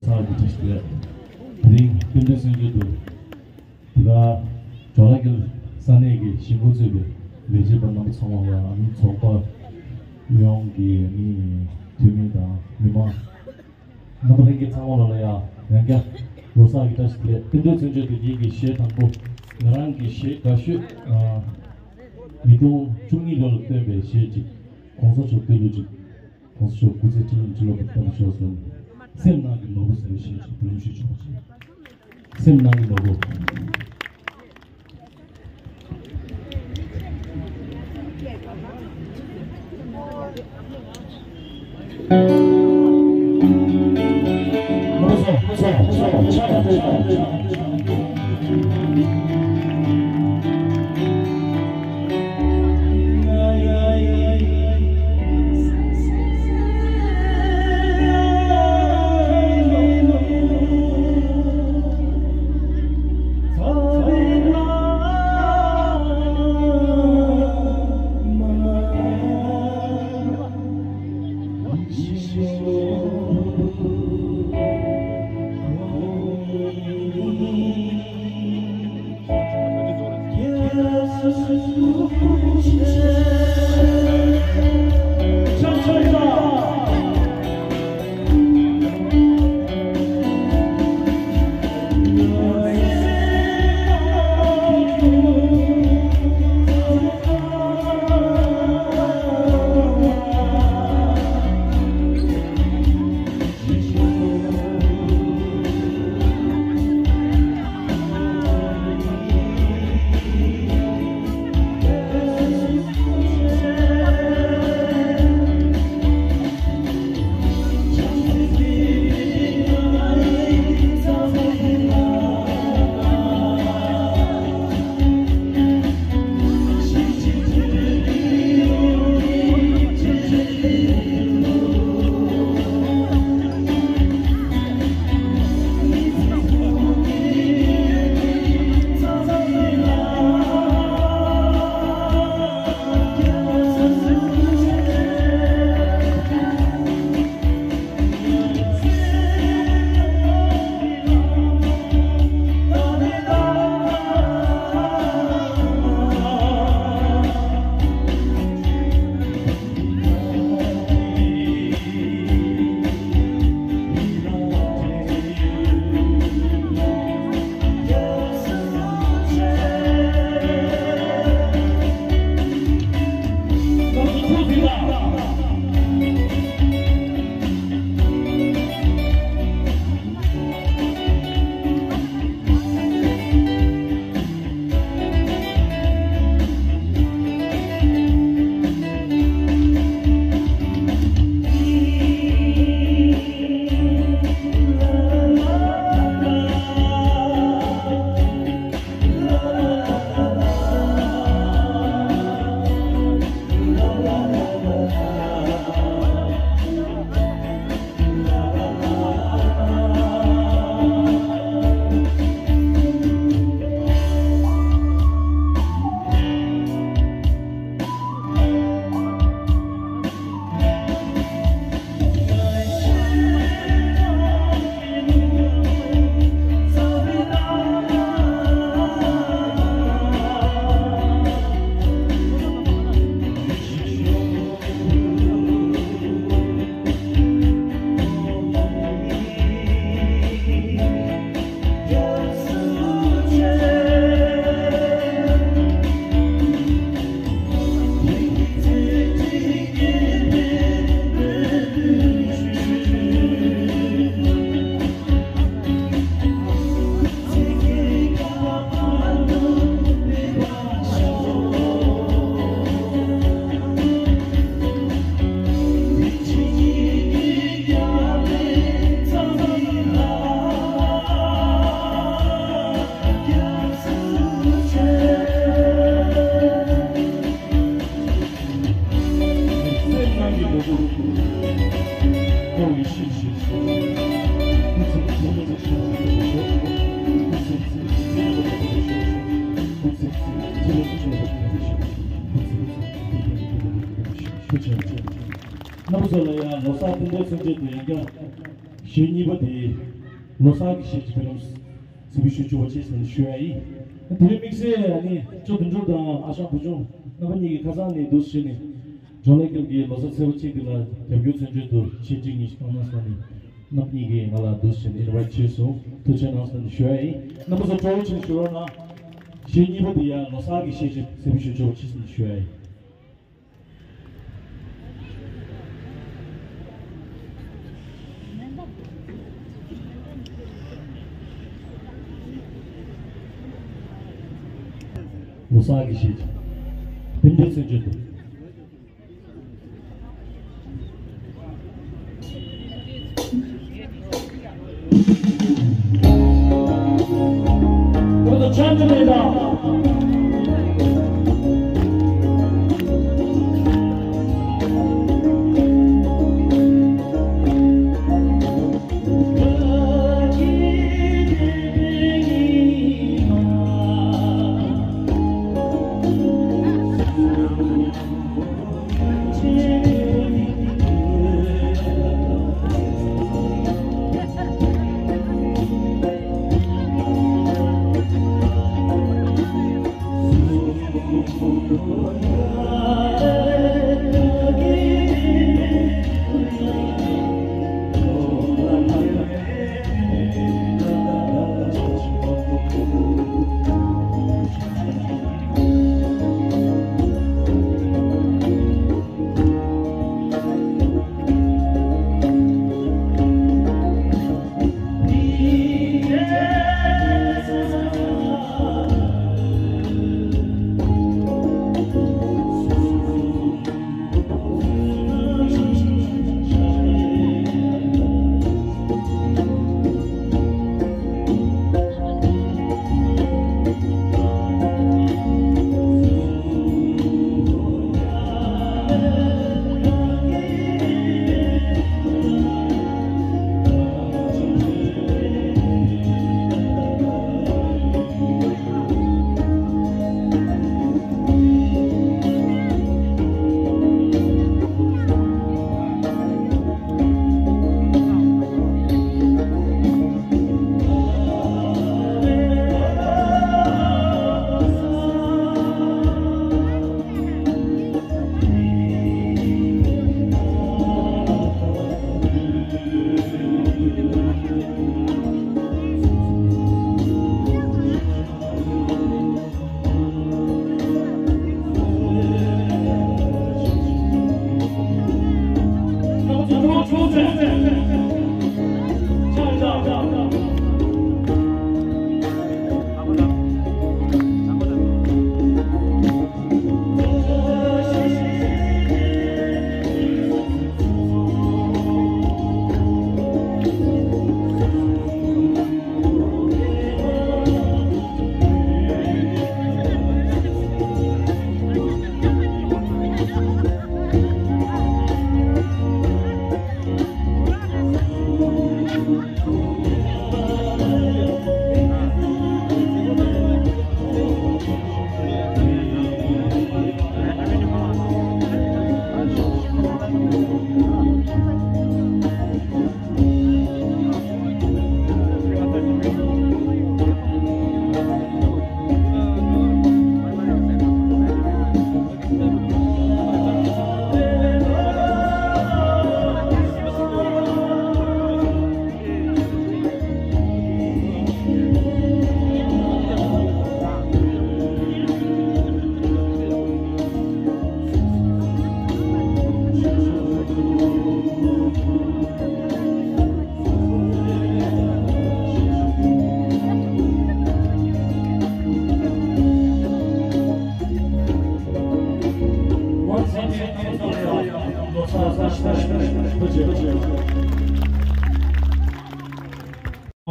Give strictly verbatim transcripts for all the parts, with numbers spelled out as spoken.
ཚང་གི་བཀྲ་ཤིས་བདེ་ལེགས། དེ་རིང་སྐུ་མདུན་གསུང་ཆོས་དུ། དེ་ག་ཇོ་ལ་གིར་ས་གནས་ཀྱི་གཞིས་འགོ་གཙོས་པའི་ལས་བྱེད་པ་རྣམ་པ་ཚང་མ་ལ་ཨ་ནི་ཚོགས་པ་ཡོངས་ཀྱི་ཨ་ནི་འཐུས་མི་དང་མི་མང་རྣམ་པ་ལྷན་རྒྱས་ཚང་མ་ལ་ལ་ཡང་ཡང་བསྐྱར་ལོ་གསར་གྱི་བཀྲ་ཤིས་བདེ་ལེགས། སྐུ་མདུན་གསུང་ཆོས་དུ་ངེད་ཀྱི་གཞས་དང་པོ་ང་རང་གི་གཞས་དགའ་ཤོས་ཉིས་སྟོང་བཅུ་གཉིས་ལོ་ལ་བཏོན་པའི་གཞས་ཅིག་གོང་ས་མཆོག་བསྟན་ལུགས་ཅིག་གོང་ས་མཆོག་སྐུ་ཚེ་ཁྲི་ལོ་ཁྲི་ལོ་བརྟན་པར་ཤོག་གསུངས། སེམས་ནང་གི་ནོར་བུ་ཟེར་བའི་གཞས་ཅིག་ལུང་ཞུས་ཆོག་ཅིག་སེམས་ནང་གི་ནོར་བུ། ཚོ་ལ་ཡང་ལོ་གསར་སྟོན་པའི་མཚོན་བྱེད་དུ་ཡང་བསྐྱར་གཞས་གཉིས་པ་དེ་ལོ་གསར་གྱི་གཞས་ཀྱི་བར་རམ་གཟིགས་འབུལ་ཞུ་ཆོག་པ་ཅེས་ཟེར་ནས་ཞུ་ཡ་ཡིན། དེ་རིང་དམིགས་བསལ་ཨ་ནི་ཅོ་དོན་གྲུབ་དང་ཨ་ཞང་བུ་ཆུང་རྣམ་པ་གཉིས་ཀྱིས་ཁ་སང་ནས་འདུག་བྱས་ནས་ཇོ་ལེ་ཀལ་གྱི་ལོ་གསར་ཚེས་པ་གཅིག་དེ་ལ་རྒྱབ་སྐྱོར་མཚོན་བྱེད་དུ་གཞས་གཅིག་གཉིས་ཤིག་བཏང་གནང་སོང་ནས། རྣམ་གཉིས་ཀྱིས་ང་ལ་འདུག་ཟེར་འདི་འདྲ་བ་བྱས་སོང་། ཐུགས་རྗེ་གནང་ཟེར་འདི་ཞུ་ཡ་ཡིན། རྣམ་པ་ཚོ་སྤྲོ་བོ་ཆེན་ཞུ་རོགས་གནང་། གཞས་གཉིས་པ་འདི་ཡང་ལོ་གསར་གྱི་གཞས་ཤིག་གསལ་པོ་ཞུ་ཆོག་ཅེས་ཟེར་འདི་ཞུ་ཡ་ཡིན། ལོ་གསར་གྱི་གཞས་ཤིག་དེ་འདྲ་ཚུན་ཆད་དུ། དགོང་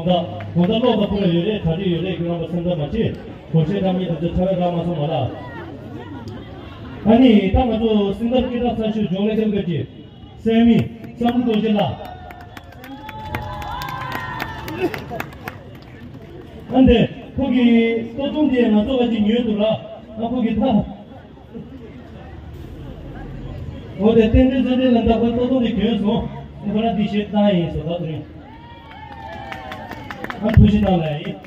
དག་དགོང་དག་ཀློག་དང་ཕུ་ལ་ཡོད་རེད། ག་དུས་ཡོད་རེད་ཀྱི་རྣམ་པ་སེམས་ཐག་མ་བྱེད། སྒོར་གཞས་རྣམ་གཉིས་དེ་ཚོ་ཁྲ་བས་རག་མ་སོང་མ་ལགས། ཨ་ནི་ད་ང་ཚོ་སེམས་ཐག་སྐད་གྲགས་ཚ་ཤོས་ཇོ་ལེ་ཀན་གྱི་སྲས་མི་བསམ་གྲུབ་རྡོ་རྗེ་ལགས། ཨ་འདི་ཁོ་གི་ལྟོ་ཐུང་དེ་ང་ཚོ་བ་ཅིག་ཉོས་འདུག་ལ། ཨ་ཁོ་གི་ད། འོ་དེ་རྟེན་འབྲེལ་བརྩོན་འགྲུས་ལ་འདག་པའི་ལྟོ་སྟོང་དེ་གྱོན་སོང་། ཨེ་ཁོ་རང་འདི་ཞེས་བཏང་ཡིན་སོ་ད་དུ་རིང་། ཨ་ཐུགས་རྗེ་གནང་ལ་ཡིན།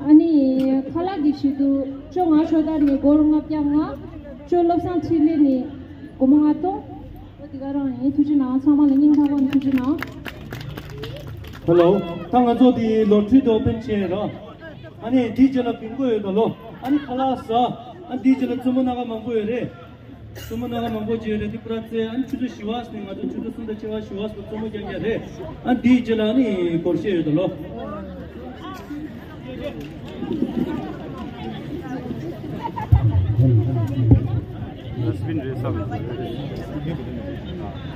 ཨ་ནི་ཁ་ལག་གི་ཆེད་དུ་ཅོ་ལྔ་ཤོ་དར་ནས་སྒོར་ལྔ་བརྒྱ་ལྔ། ཅོ་བློ་བཟང་འཕྲིན་ལས་ནས་སྒོར་མོ་ལྔ་སྟོང་། འོ་དེ་ག་རང་ཡིན། ཐུགས་རྗེ་གནང་། ཚང་མ་ལ་སྙིང་ཐག་པ་ནས་ཐུགས་རྗེ་གནང་། ཧེ་ལོ། ད་ང་ཚོ་དེ་ལོ་ཊི་རི་དེ་ཨོ་པན་བྱས་ར། ཨ་ནི་དེའི་རྗེས་ལ་བིང་གོ་ཡོད་དོ་ལོ། ཨ་ནི་ཁ་ལག་ཟ། ཨ་དེའི་རྗེས་ལ་བཙུན་མོ་སྣ་ཁ་མང་པོ་ཡོད་རེད། བཙུན་མོ་སྣ་ཁ་མང་པོ་བྱས་རེད། དེ་པུ་ར་རྩེ། ཨ་ནི་ཆུ་ཚོད་བཞི་པ་ནས་ང་ཚོ་ཆུ་ཚོད་གསུམ་དང་ཕྱེད་ཀ་བཞི་པ་སུ་བཙུན་མོ་རྐྱང་རྐྱང་རེད། ཨ་དེའི་རྗེས་ལ་ཨ་ནི་སྒོར་གཞས་ཡོད་དོ་ལོ།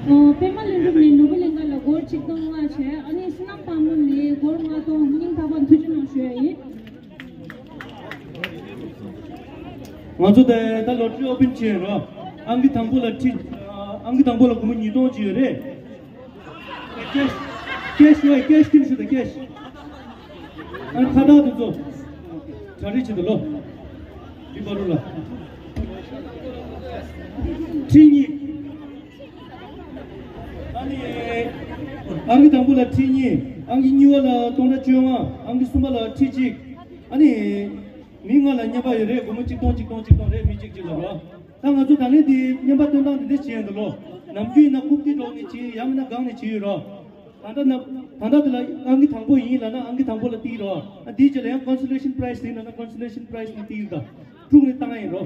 ཨོ། པད་མ་ལྷུན་གྲུབ་ནས་ནོར་བུ་གླིང་ག་ལ་སྒོར་ཆིག་སྟོང་ལྔ་བྱས། ཨ་ནི་བསོད་ནམས་དཔལ་མོ་ནས་སྒོར་ལྔ་སྟོང་། སྙིང་ཐག་པ་ནས་ཐུགས་རྗེ་གནང་ཞུ་ཡ་ཡིན། ང་ཚོ་ད་ལྟ་ལོ་ཊི་རི་ཨོ་པན་བྱས་རོ། ཨང་ཀི་དང་པོ་ལ་ཁྲི། ཨང་ཀི་དང་པོ་ལ་སྒོར་མོ་ཉིས་སྟོང་ཅིག་ཡོད་རེད། ཀེཤ། ཀེཤ་ཡོད། ཀེཤ་ཁྱིམ་ཞུ་དང་ཀེཤ། ཨ་ཁ་བཏགས་དེ་ཚོ་གྲ་སྒྲིག་བྱེད་དང་ལོ། འདི་པ་རུ་ལ། ཁྲི་གཉིས། ཨ་ནི། ཨང་ཀི་དང་པོ་ལ་ཁྲི་གཉིས། ཨང་ཀི་གཉིས་པ་ལ་སྟོང་ཕྲག་བཅོ་ལྔ། ཨང་ཀི་གསུམ་པ་ལ་ཁྲི་གཅིག། ཨ་ནི། མི་ལྔ་ལ་རྔན་པ་ཡོད་རེད། སྒོར་མོ་གཅིག་སྟོང་གཅིག་སྟོང་གཅིག་སྟོང་རེད། མི་གཅིག་གཅིག་ལ་རོ། ད་ང་ཚོ་ད་ལན་དེ་རྔན་པ་སྟོན་སྟངས་འདི་འདྲ་བྱས་ཡོད་འདུག་ལོ། ནམ་རྒྱུན་ཡིན་ན་རྐུབ་སྟེགས་འགྲོ་ནས་བྱེད། ཡང་མིན་ན་སྒང་ནས་བྱེད་ཡོད་རོ། ད་ལྟ་ན། ད་ལྟ་དེ་ལ་ཨང་ཀི་དང་པོ་ཡིན་ལབ་ན་ཨང་ཀི་དང་པོ་ལ་ཏིག་རོ། ཨ་དེའི་རྗེས་ལ་ཡང་ཀོན་སོ་ལེ་ཤན་པ་རའི་ཛི་ཡིན་ལབ་ན་ཀོན་སོ་ལེ་ཤན་པ་རའི་ཛི་ལ་ཏིག་རོ། ད་དཀྲུགས་ནས་བཏང་ཡིན་རོ།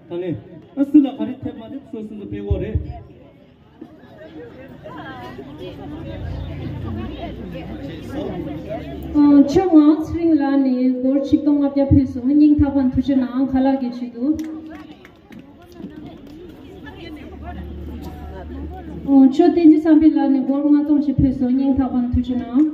ད་ལན། ཨ་སུ་ལ་ག་རེ་ཐེབས་མ་ཐེབས་སོ་སོ་སོ་སྤེལ་དགོས་རེད། ཨ་ཆོས་ངག་ཚེ་རིང་ལགས་ནས་སྒོར་ཆིག་སྟོང་ལྔ་བརྒྱ་ཕུལ་སོང་། སྙིང་ཐག་པ་ནས་ཐུགས་རྗེ་གནང་། ཁ་ལག་གི་ཆེད་དུ། ཨོ། ཆོས་བསྟན་འཛིན་བསམ་འཕེལ་ལགས་ནས་སྒོར་ལྔ་སྟོང་ཞིག་ཕུལ་སོང་། སྙིང་ཐག་པ་ནས་ཐུགས་རྗེ་གནང་།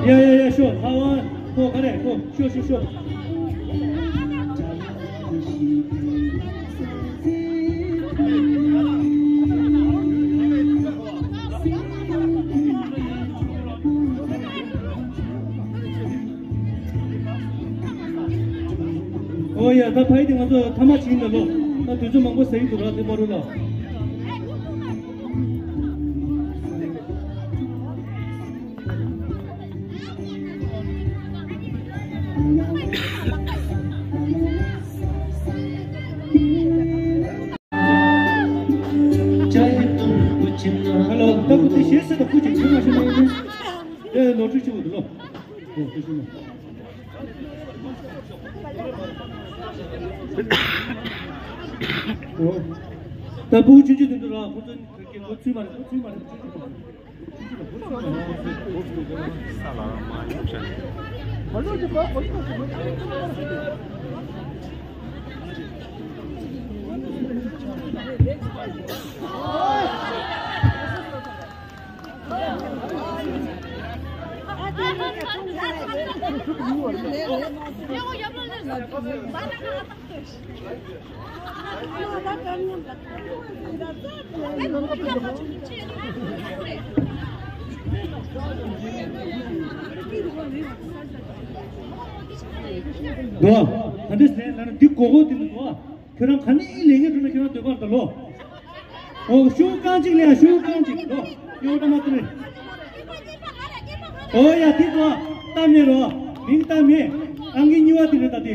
ཡ་ཡ་ཡ། ཤོག་ཧ་ཝན་ཁོ་ག་རེ་ཁོ། ཤོག་ཤོག་ཤོག་ཨོ་ཡ། ད་ཕ་ཡི་དེ་ང་ཚོ་ཐ་མ་ཕྱིན་ད་ལོ། ད་དུས་ཚོད་མང་པོ་ཟ་ཡི་འདུག་ར་དེ་པ་རུ་ལ། ཧེ་ལོ། ད་ཁུ་དེ་ཞེས་ཟེར་ད་ཁུ་ཅིག་ཕྱིན་མ་ཤེས་ན་ཡིན། ཨེ་ལོ་ཁྲུས་བྱེད་དགོས་འདུག་ལོ། ཨོ་དེ་ཤེས་ན། ཨོ། ད་ཕྲུ་གུ་ཆུང་ཆུང་དེ་ཚོ་ལ་ཁོ་ཚོ་གི་ཁོ་ཚུད་མ་རེད། ཁོ་ཚུད་མ་རེད། ཁོ་ཚུད་མ་རེད། འདུག་ག་ད་འདི་ཟེར་ན་འདི་གོ་གོ་འདི་འདུག་ག་ཁྱོད་རང་ག་ནས་ལས་ངན་འགྲོ་ན་ཁྱོད་རང་འདོད་པར་ད་ལོ། ཨོ་ཤུ་རྐང་གཅིག་ལས་ཤུ་རྐང་གཅིག་ལོ། ཡོ་ད་མ་ཏི་རེ། ཨོ་ཡ་དེ་གོ་ཏ་མེ་རོ། མིང་ཏ་མེ། ཨང་ཀི་གཉིས་པ་དེ་རེད་ད་དེ།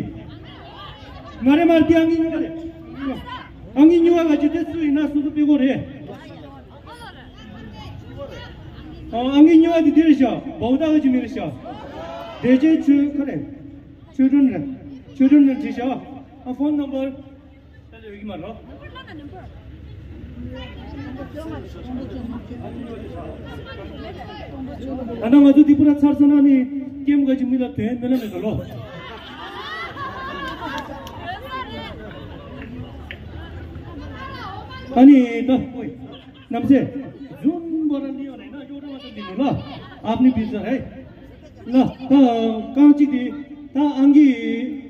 མ་རེད་མ་རེད། དེ་ཨང་ཀི་གཉིས་པ་རེད། ཨང་ཀི་གཉིས་པ་ག་ཅི་དེ་སུ་ཡིན་ན་སུ་སུ་སྤེལ་གོ་རེད། ཨ་ཨང་ཀི་གཉིས་པ་དེ་དེ་རེད་ཤག་བའུ་ཏ་ག་ཅི་མི་རེད་ཤག་བདེ་ཆེན་ཆོས་ཁ་རེད། ཆོས་སྒྲོན་རེད། ཆོས་སྒྲོན་ནས་བྲིས་ཤག་ཨ་ཕོན་ནམ་བར། ད་ལོས་ཡོད་ཀྱི་མ་རེད། ད་ནང་ང་ཚོ་འདི་པུ་ར་ཚར་ས་ན་ནི་ཀེམ་ག་ཅིག་མི་ལ་དོན་མེད་ལ་མེད་ད་ལོ། ད་ནི་ད་ཨོའི་ནམ་སེ་ཛུམ་པ་ར་ནི་ཡོད་རེད་ན་ཡོད་རེད་བ་ད་འདི་ནི་ལ་ཨབ་ནི་བི་ཛ་རེད། ལ། ད་རྐང་གཅིག་དེ་ད་ཨང་ཀི་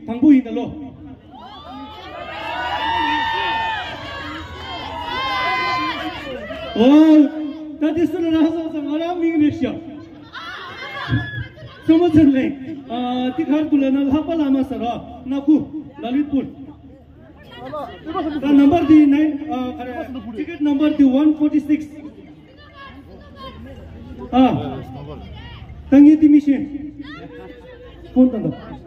དང་པོ་ཡིན་ད་ལོ། ཨོ། ད་དེ་སུ་ལ་རག་སོང་ས། ང་རང་མིང་རེད་ཤག་ཚང་མ་ཚར་ལེ། ཨ་དེ་གར་དུ་ལ་ན་ལྷག་པ་ལ་མ་ས་ར་ན་ཁུ་ལ་ལི་པུར། ད་ནམ་པར་དེ་ནའི་ཨ་ག་རེ། ཊི་ཀེ་ཊི་ནམ་པར་དེ་ཝན་ཕོར་ཊི་སིགས། ཨ། ད་ངས་དེ་མི་ཤེས། ཕོན་དང་དང་།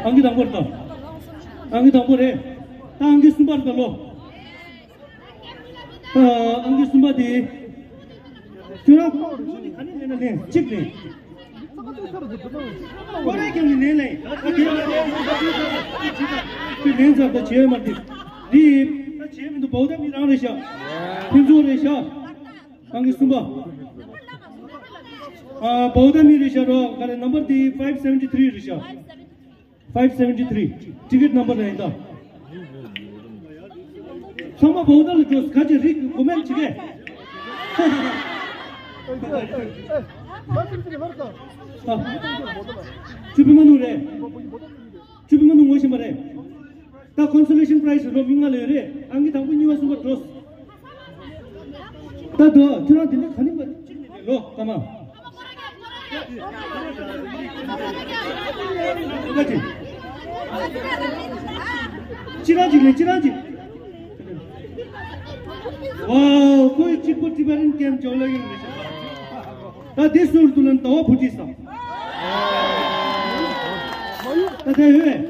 ཨང་ཀི་དང་པོ་རེད་ད། ཨང་ཀི་དང་པོ་རེད། ད་ཨང་ཀི་གསུམ་པར་ད་ལོ། ཨ་ཨང་ཀི་གསུམ་པ་དེ། ཁྱོད་རང་ཁོ་རང་ནོར་ནི་ག་ནས་ལེན་ན་ལེན་གཅིག་ལེན། ཁོ་རང་ཀྱང་ནི་ལེན་ལེན། ད་ཁྱོད་ལེན་ཚར་ད་བྱེད་མ་དེ། འདི་ད་བྱེད་མི་འདུག་བའུ་ད་མི་རང་རེད་ཤག་ཕུན་ཚོགས་རེད་ཤག་ཨང་ཀི་གསུམ་པ། ཨ་བའུ་ད་མི་རེད་ཤག་རོ་ག་རེ་ནམ་པར་དེ་ཕའིབ་སེ་ཝན་ཊི་ཐི་རི་རེད་ཤག་ཕའིབ་སེ་ཝན་ཊི་ཐི་རི། ཊི་ཀེ་ཊི་ནམ་པར་རེད་ད། ཚང་མ་བའུ་ད་ལ་འགྲོ་ག་ཅི་རིག་གོ་མེད་ཅི་གེ། ཨ། ཅི་པི་མ་ནུ་རེད། ཅི་པི་མ་ནུ་ངོ་ཤེས་མ་རེད། ད་ཀོན་སོ་ལེ་ཤན་པ་རའི་ཛི་རོ་མི་ང་ལ་ཡོད་རེད། ཨང་ཀི་དང་པོ་གཉིས་པ་གསུམ་པ་འགྲོ། ད་དོ་ཁྱོད་རང་དེ་འདྲ་ག་ནི་མ་ལོ་ཀ་མ། ཅི་རང་ཅིག་ལས་ཅི་རང་ཅིག་ཝའོ་ཁོའི་གཅིག་པོ་ཊི་བེ་ཊན་གེམ་ཇོ་ལ་ཡིན་རེད། ད་དེ་སུར་དུ་ལན་ཟླ་བ་བུ་ཁྲིད་སམ། ད་དེ་ཡོད།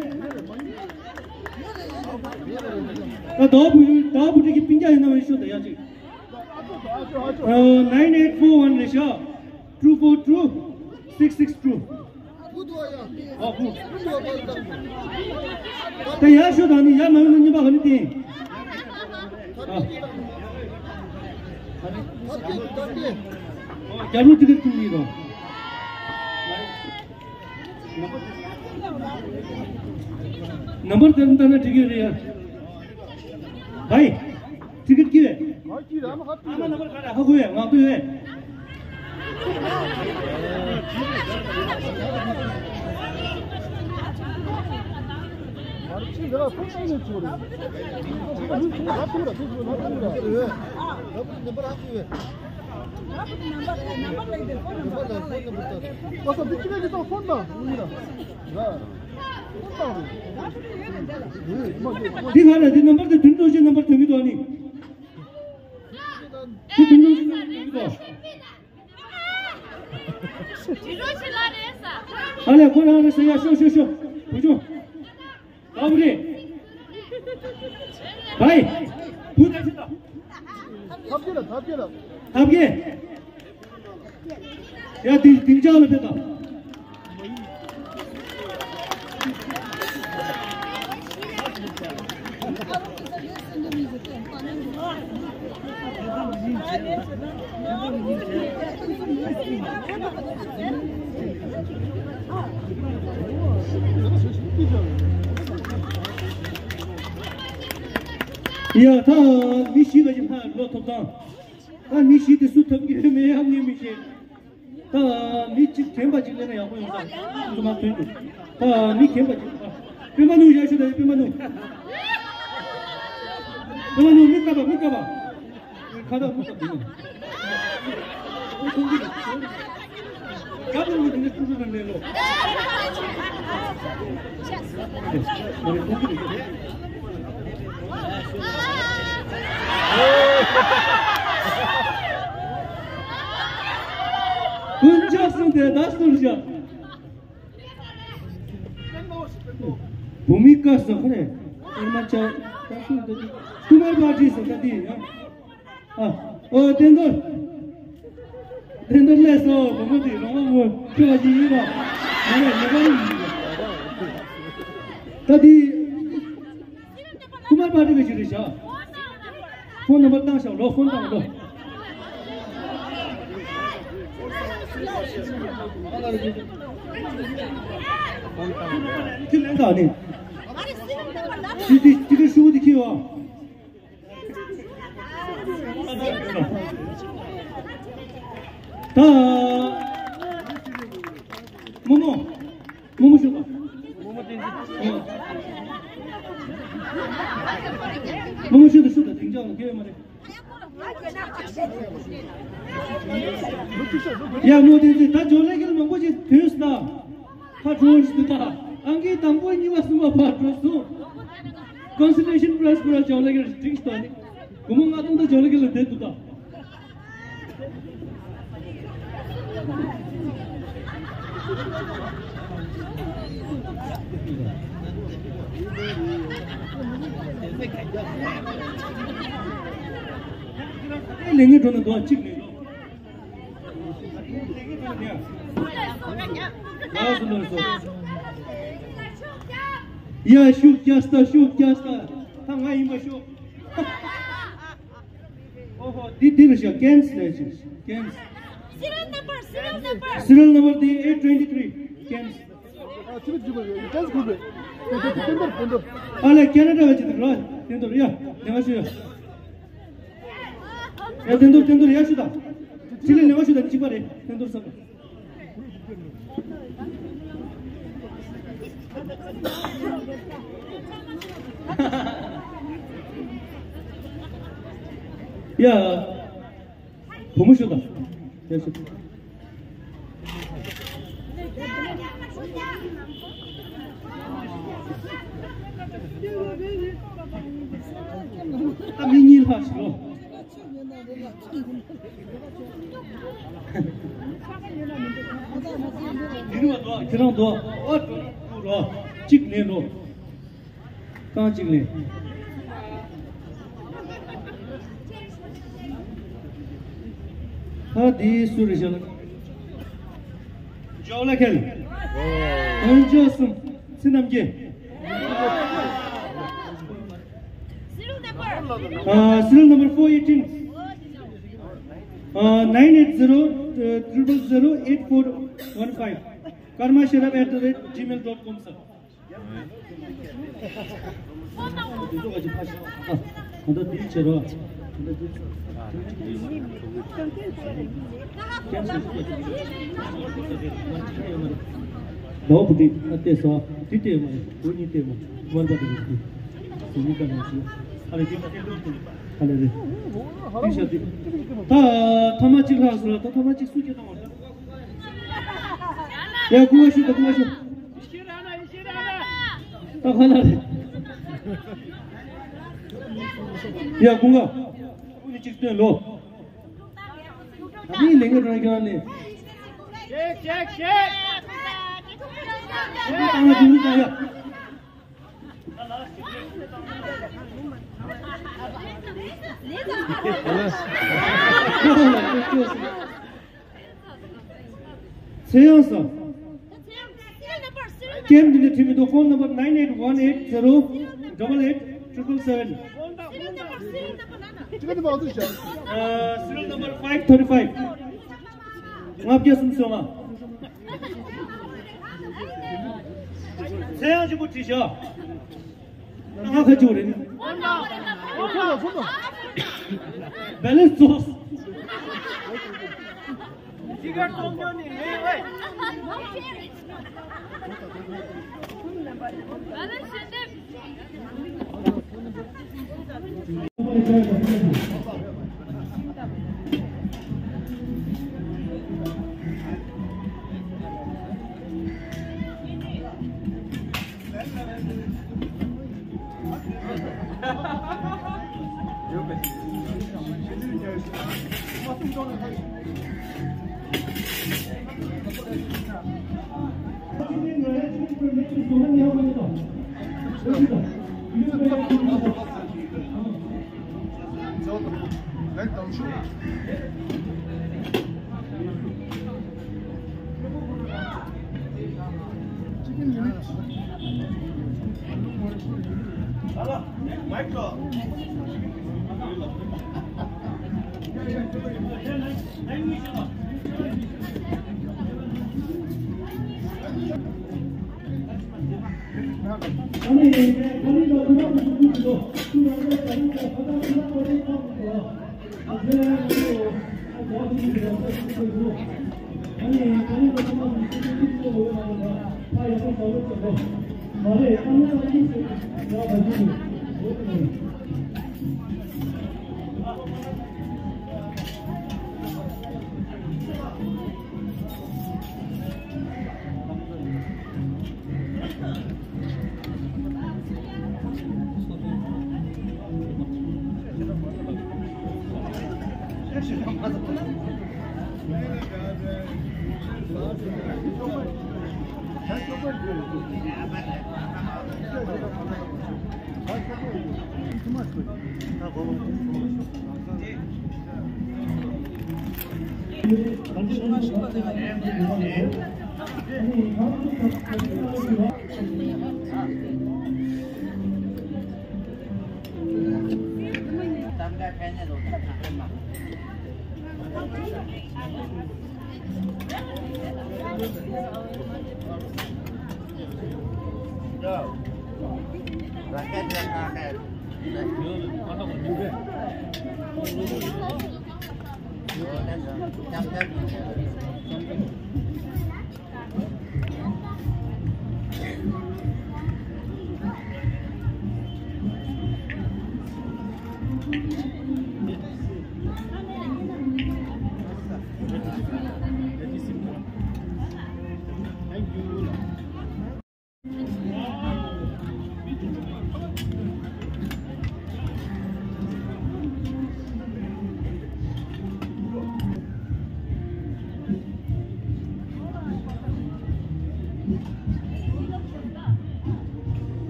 ད་ཟླ་བ་བུ་ཟླ་བ་བུ་ཁྲིད་ཀྱི་སྤུན་ཀྱག་ཡིན་ན་མ་ཤོད་ད་ཡ་ཅིག་ཨ། nine eight four one རེད་ཤག two four two six six two། ཨ་ཁུ། ད་ཡར་ཤོག་དང་ནི་ཡར་མ་ཡོང་ན་གཉིས་པ་ག་ནི་བསྟན། ཨ། རྒྱབ་ལོགས་ཏི་ཀེ་ཊི་ཐུག་ཡིན་རོ། ནམ་བར་དེར་ལྟ་ན་འགྲིག་གི་རེད་ཡ། བའི། ཏི་ཀེ་ཊི་ཀི་ཡོད། ཨ་མ་ནམ་བར་ག་རེ་ཧ་གོ་ཡོད་ང་གོ་ཡོད། འདི་ང་ལ་འདི་ནམ་བར་དེ་བདུན་སྟོང་བཞི་ནམ་བར་དོན་གྱི་དོན་ནི། འདི་བདུན་སྟོང་བཞི་ནམ་བར་དོན་གྱི་དོན། ཨ་ལས་ཁོ་རང་རེད་ཟེར་ཡ་ཤོ་ཤོ་ཤོ། བུ་ཆུང་། ཨ་བུ་རེད། བའི། བུ་ད་ཆི་ད། ཐབ་ཀེ་ལ་ཐབ་ཀེ་ལ། ཐབ་ཀེ། ཡ་དིང་དིང་ཅག་ལ་ཕེབས་དང་། ཡ་ད་མི་ཤི་ག་ཅིག་ཕར་ལོ་ཐོབ་དང་། ད་མི་ཤི་དེ་སུ་ཐོབ་ཀྱི་མེད་ཡང་ངས་མི་ཤེས། ད་མི་གཅིག་དྲན་པ་གཅིག་སླེབས་ན་ཡག་པོ་ཡོང་ས་ཚང་མ་ཐོན་འདུག་ད་མི་དྲན་པ་གཅིག་པད་མ་ནུ་ཡར་ཤོག་ད་པད་མ་ནུ། པད་མ་ནུ་མི་ཀ་པ་མི་ཀ་པ། ཁ་ད་མི་ཀ་པ་མི་ཀ་པ། ཀ་པ་མི་དེ་ནས་ཀུ་ཀུ་ནང་ལས་ལོ། ཀུན་ཅག་སོང་དེ་ད་སོང་ཤག་བུ་མི་དཀར་སོགས་ཁ་རེ། ཨེ་མ་ཅག་ད་སོང་དེ་ཀུ་མར་པ་ཏི་སོགས་ད་དེ་ཡིན་ཡང་། ཨ། ཨོ་བསྟན་རྡོར། བསྟན་རྡོར་སླེབས་སོང་། བུ་མོ་དེ་རོང་བ་མོ་ཁྱོད་ལ་ཅི་ཡིན་ལ། ང་ལ་ཉེ་པ་ཡིན། ད་དེ། ཁུ་མར་པ་ཏི་གི་ཞིག་རེད་ཤག་ཕོན་ནམ་བར་བཏང་ཤག་ལོ། ཕོན་བཏང་ལོ། ཁྱི་ལེན་ག་ནི། ཅི་ཅི་ཅི་གི་ཤུ་གུ་དེ་ཁྱི་བ། ད། མོ་མོ། མོ་མོ་ཤོད་དང་། མོ་མོ་ཤོད་དང་ཤོད་དང་དེང་སང་ལ་སྐྱེ་བ་མ་རེད། ཡ་མོ་དེ་ཚོས་ད་ཇོ་ལེ་གེལ་མང་པོ་ཞིག་ཐོན་སོང་། ད་ཁ་གྲོང་ཞིག་ཏུ་ད་ཨང་ཀི་དང་པོ་གཉིས་པ་གསུམ་པ་ཕར་འགྲོ་སོང་། Consolation prize པུ་ར་ཇོ་ལེ་གེལ་སྒྲིག་སྟོན་ནི་སྒོར་མོ་ལྔ་སྟོང་ད་ཇོ་ལེ་གེལ་ལ་བསྡད་འདུག་ད། ལས་ངན་འགྲོ་ན་འདུག་གཅིག་ནས། ཡ་ཤུགས་རྒྱག་སྟ་ཤུགས་རྒྱག་སྟ། ད་ང་ཡིན་པ་ཤོག་ཨོ་ཧོ། འདི་འདི་རུ་ཤོག་ཀེམས་ལས་ཤིག་ཀེམས། Serial number, serial number. Serial number འདི་eight twenty three ཀེམས། ཨ་ལས་ཁེ་ན་ཌ་བ་ཅི་འདུག་ར། དེ་འདུག་ཡ། དེ་ང་ཤོད་ཡ། ཡ་དེ་འདུག་དེ་འདུག་ཡ་ཤོད་ད། ཅི་ལས་ལས་ང་ཤོད་ད་གཅིག་པ་རེད་དེ་འདུག་བསམ། ཡ། བུ་མོ་ཤོད་དང་། ཡ་ཤོད། ད་མི་གཉིས་ལྷག་ཞིག་ལོ། ཁྱེད་རང་དོ། ཨོ་ཏུ་རོ། གཅིག་ནས་ནོ། རྐང་གཅིག་ལས། ཧ་དེའི་སུ་རེད་ཤག་ཇོ་ལེ་ཁེལ། ཨོ། ཨན་ཇོ་སུམ། ཚེ་རྣམ་རྒྱལ། Serial number. ཨ། Serial number four eighteen. ཨ། nine eight zero triple zero eight four one five. Karma Sharaf at the rate gmail dot com, sir. ད་ཐ་མ་གཅིག་ལྷག་སོང་། ད་ཐ་མ་གཅིག་སུ་སྐྱེ་བཏང་བ་རེད། ཡ་ཁུ་བ་ཤི་ད་ཁུ་བ་ཤི། ད་ཁ་ལ་རེད། ཡ་ཁུ་བ། ཁུ་ནི་གཅིག་སྟོན་ལོ། ད་ནི་ལེང་ག་རང་རྒྱང་ནས། ཤེག་ཤེག་ཤེག་ད་ང་ཅུང་ཙམ་ཡ། ཚེ་དབྱངས་སམ། ཀེམ་འདི་ནས་ཁྲིད་མི་འདུག་ཕོན་ནམ་བར་nine eight one eight zero double eight triple seven. Serial number five thirty five. ལྔ་བརྒྱ་སུམ་ཅུ་སོ་ལྔ། ཚེ་དབྱངས་གཅིག་པུ་བྲིས་ཤག་ང་ཁ་ཅིག་རེད། བེ་ལེན་སི་རྫོགས།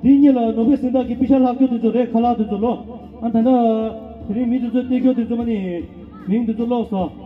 འདི་གཉིས་ལ་ནོར་བུའི་གཟེངས་རྟགས་ཀྱི་པི་ཤ་ལྷག་རྒྱུ་དེ་ཚོ་རེད། ཁ་ལག་དེ་ཚོ་ལོ། ཨ་ད་ལྟ་དེ་རིང་མི་དེ་ཚོ་སྟེར་རྒྱུ་དེ་ཚོ་མ་ནི་མིང་དེ་ཚོ་ཀློག་སོང་།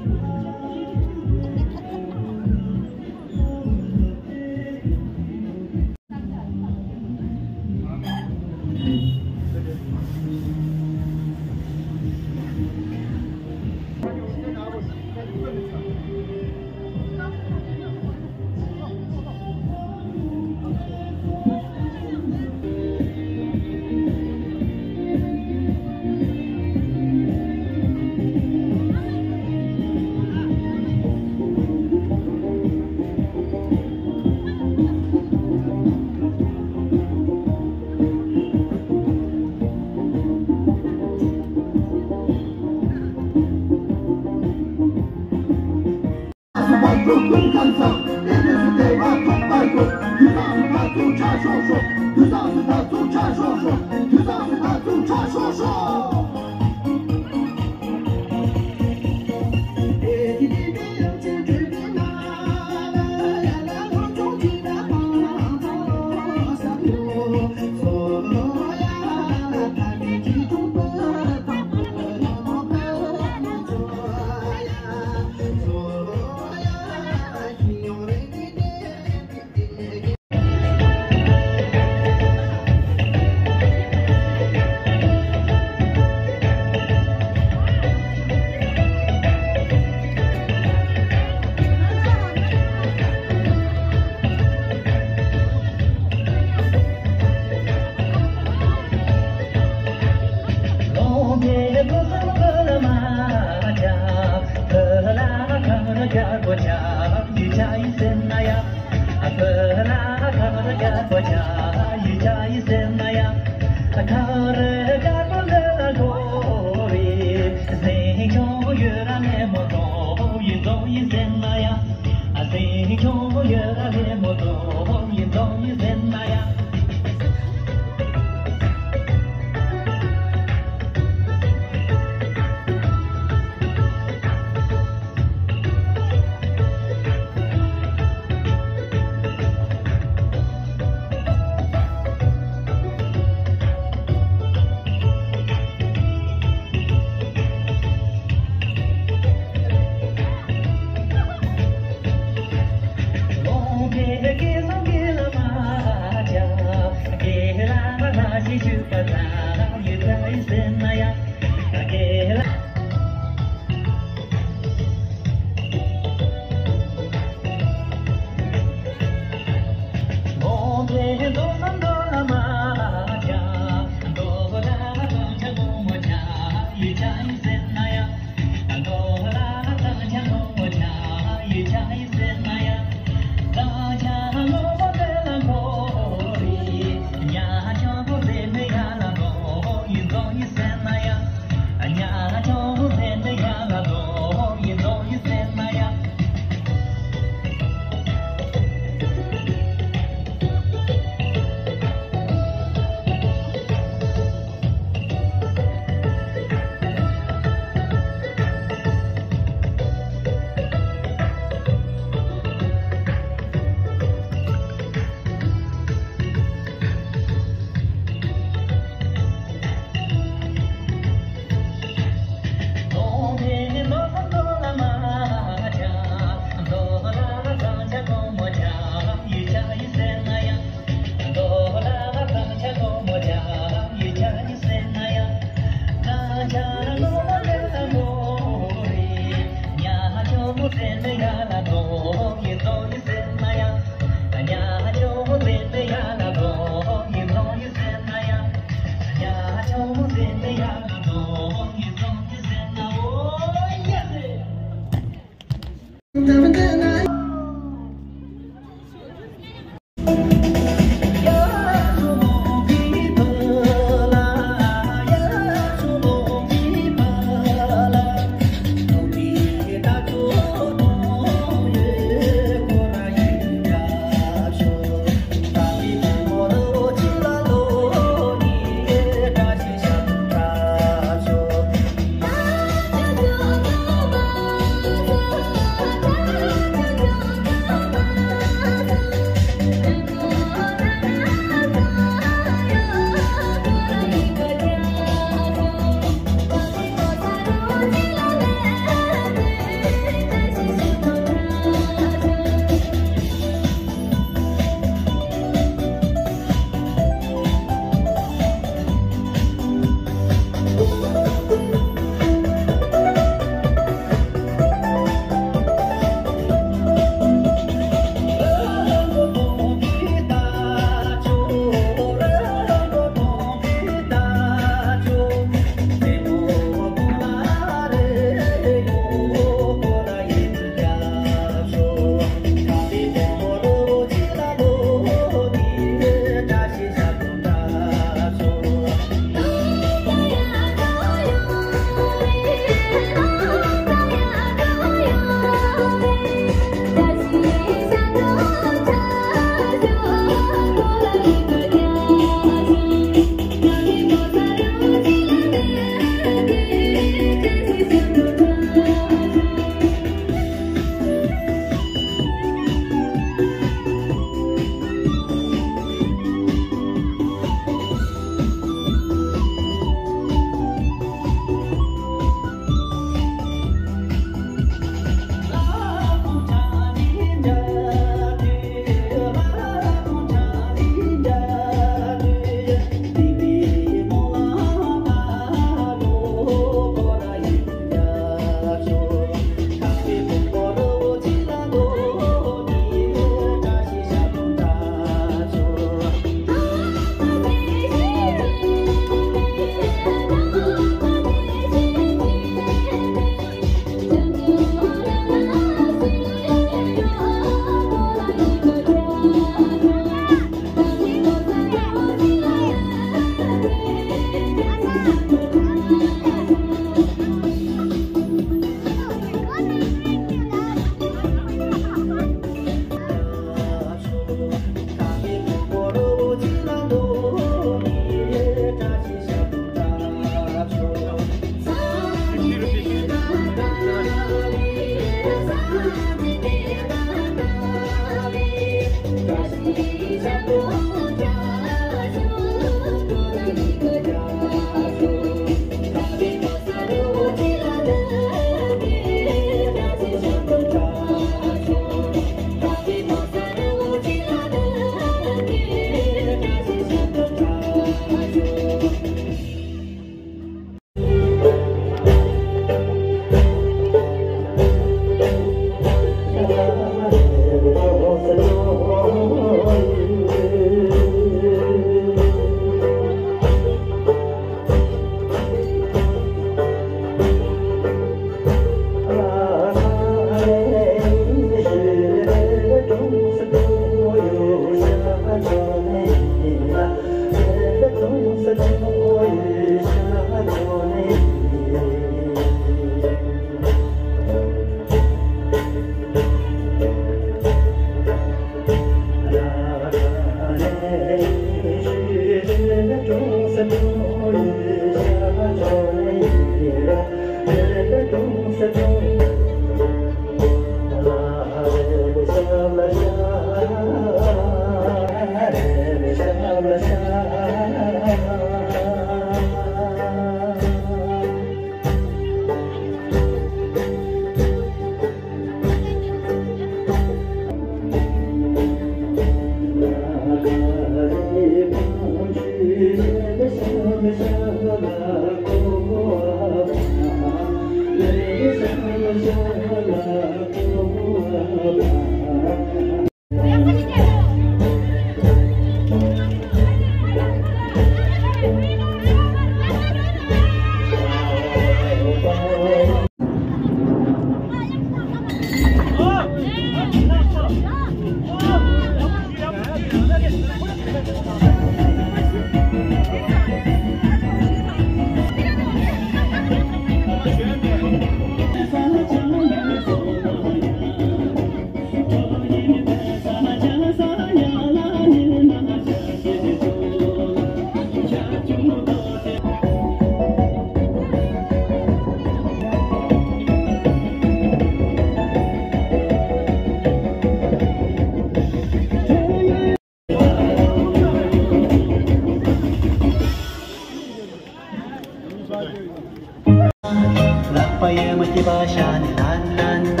ལག་པ་ཡེ་མ་སྐྱིད་པ་ཤ་ནི་ན་ན་ན།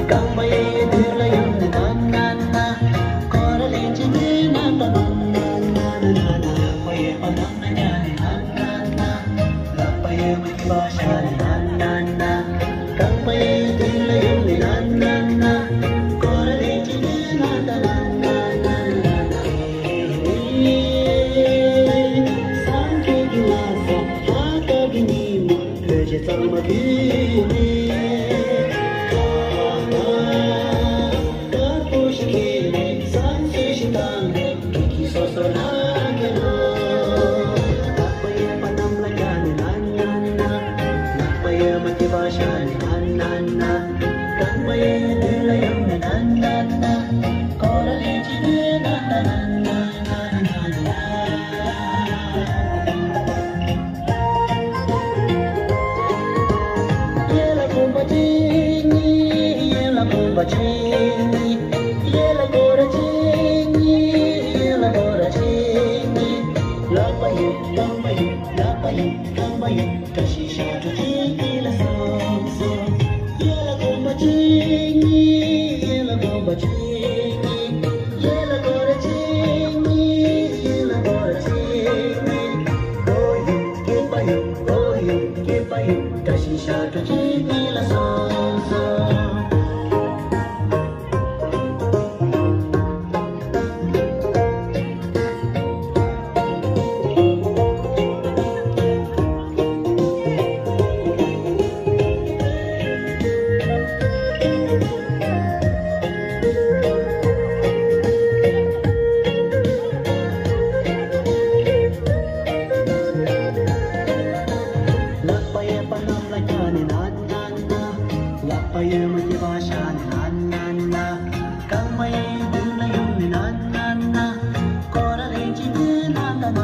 རྐང་པ་ཡེ་ཡེ་དུས་ལ་ཡོང་ནི་ན་ན་ན། ཁོ་ར་ལེན་ཅི་ནི་ན་ད་ན་ན་ན་ན་ན། ལག་པ་ཡེ་པ་ནམ་ན་ཉ་ནི་ན་ན་ན། ལག་པ་ཡེ་མ་སྐྱིད་པ་ཤ་ནི་ན་ན་ན། རྐང་པ་ཡེ་དུས་ལ་ཡོང་ནི་ན་ན་ན། ཁོ་ར་ལེན་ཅི་ནི་ན་ད་ན་ན་ན་ན་ན། སངས་རྒྱས་ཀྱི་ལྷ་ས་ལྷ་དགའ་གི་ཉིན་མོ། བོད་ཆས་གཙང་མ་གྱོན་ནས། ཁ་དཀར་པོ་ཞིག་འཁྱེར་ནས། བསང་གསོལ་ཞིག་བཏང་ནས། སྐྱིད་སྐྱིད་སོ་སོ་ལ་སྐྱེལ་ལོ། ལག་པ་ཡེ་པ་གནམ་ལ་བཀྱག་ནས་ན་ན་ན། ལག་པ་ཡེ་མ་སྐྱིད་པ་ཤ་ནས་ན་ན་ན། རྐང་པ་ཡེ་ཡེ་དུས་ལ་ཡོང་ནས་ན་ན་ན། ཁོ་ར་ལེན་ཅི་ནི་ན་ད་ན་ན་ན་ན་ན། ཡེ་ལ་གོམ་པ་གཅིག་གཉིས། ཡེ་ལ་གོམ་པ་གཅིག་གཉིས། ཡེ་ལ་སྒོར་གཅིག་གཉིས། ཡེ་ལ་སྒོར་གཅིག་གཉིས། ལག་པ་གཡུག་རྐང་པ་གཡུག་ལག་པ་གཡུག་རྐང་པ་གཡུག་བཀྲ་ཤིས་ཞབས་བྲོ་གཅིག་གཉིས་ལ་སོང་སོང་། ཡེ་ལ་གོམ་པ་གཅིག་གཉིས། ཡེ་ལ་གོམ་པ་གཅིག་གཉིས། ཡེ་ལ་སྒོར་གཅིག་གཉིས། ཡེ་ལ་སྒོར་གཅིག་གཉིས། སྒོར་གཡུག་སྐེད་པ་གཡུག་སྒོར་གཡུག་སྐེད་པ་གཡུག་བཀྲ་ཤིས་ཞབས་བྲོ་གཅིག་གཉིས་ལ་སོང་སོང་། ལག་པ་གཡས་པ་གནམ་ལ་བཀྱག་ནས་ན་ན་ན། ལག་པ་གཡོན་མ་སྐྱིད་པ་བཞག་ནས་ན་ན་ན། རྐང་པ་གཡས་གཡོན་མདུན་ལ་ཡོང་ནས་ན་ན་ན། སྐོར་ར་ལེན་གཅིག་ནས་ན་ན་ན།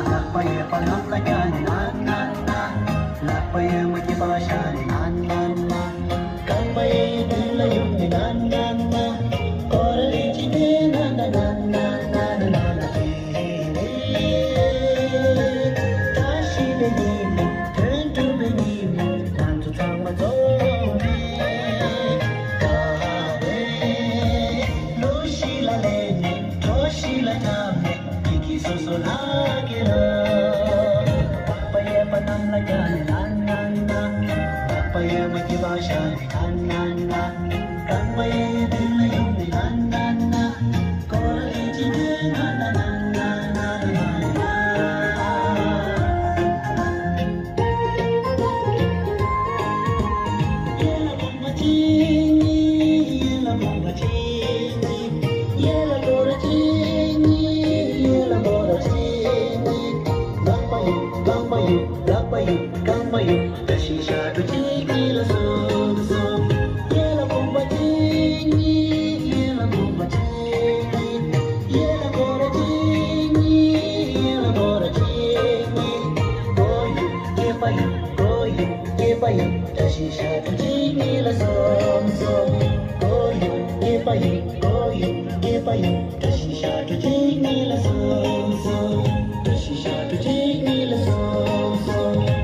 ལག་པ་གཡས་པ་གནམ་ལ་བཀྱག་ནས་ན་ན་ན། ལག་པ་གཡོན་མ་སྐྱིད་པ་བཞག་ནས་ན་ན་ན། རྐང་པ་གཡས་གཡོན་མདུན་ལ་ཡོང་ནས་ན་ན་ན། སྐོར་ར་ལེན་གཅིག་ནས་ན་ན་ན། བཀྲ་ཤིས་པའི་ཉིན་མོ། དོན་གྲུབ་པའི་ཉིན་མོ། ང་ཚོ་ཚང་མ་འཛོམས་ནས། ག་རེ། ལོ་ཞིག་ལ་སླེབས་ནས། གྲོ་ཞིག་ལ་འཁྲབ་ནས། སྐྱིད་སྐྱིད་སོ་སོ་ལ་སྐྱེལ་ལོ། ལག་པ་གཡས་པ་གནམ་ལ་བཀྱག་ནས་ན་ན་ན། ལག་པ་གཡོན་མ་སྐྱིད་པ་བཞག་ནས་ན་ན་ན། རྐང་པ་གཡས་གཡོན་མདུན་ལ་ཡོང་ནས་ན་ན་ན། སྐོར་ར་ལེན་གཅིག་ནས་ན་ན་ན། གཡས་ལ་གོམ་པ་གཅིག་གཉིས། གཡས་ལ་གོམ་པ་གཅིག་གཉིས། གཡས་ལ་སྐོར་ར་གཅིག་གཉིས། གཡས་ལ་སྐོར་ར་གཅིག་གཉིས། ལག་པ་གཡུག་རྐང་པ་གཡུག་ལག་པ་གཡུག་རྐང་པ་གཡུག་བཀྲ་ཤིས་ཞབས་བྲོ་གཅིག་གཉིས་ལ་སོང་སོང་། གཡས་ལ་གོམ་པ་གཅིག་གཉིས། གཡས་ལ་གོམ་པ་གཅིག་གཉིས། གཡས་ལ་སྐོར་ར་གཅིག་གཉིས། གཡས་ལ་སྐོར་ར་གཅིག་གཉིས། སྐོར་གཡུག་སྐེད་པ་གཡུག་སྐོར་གཡུག་སྐེད་པ་གཡུག་བཀྲ་ཤིས་ཞབས་བྲོ་གཅིག་གཉིས་ལ་སོང་སོང་། སྐོར་གཡུག་སྐེད་པ་གཡུག་སྐོར་གཡུག་སྐེད་པ་གཡུག་བཀྲ་ཤིས་ཞབས་བྲོ་གཅིག་གཉིས་ལ་སོང་སོང་། བཀྲ་ཤིས་ཞབས་བྲོ་གཅིག་གཉིས་ལ་སོང་སོང་།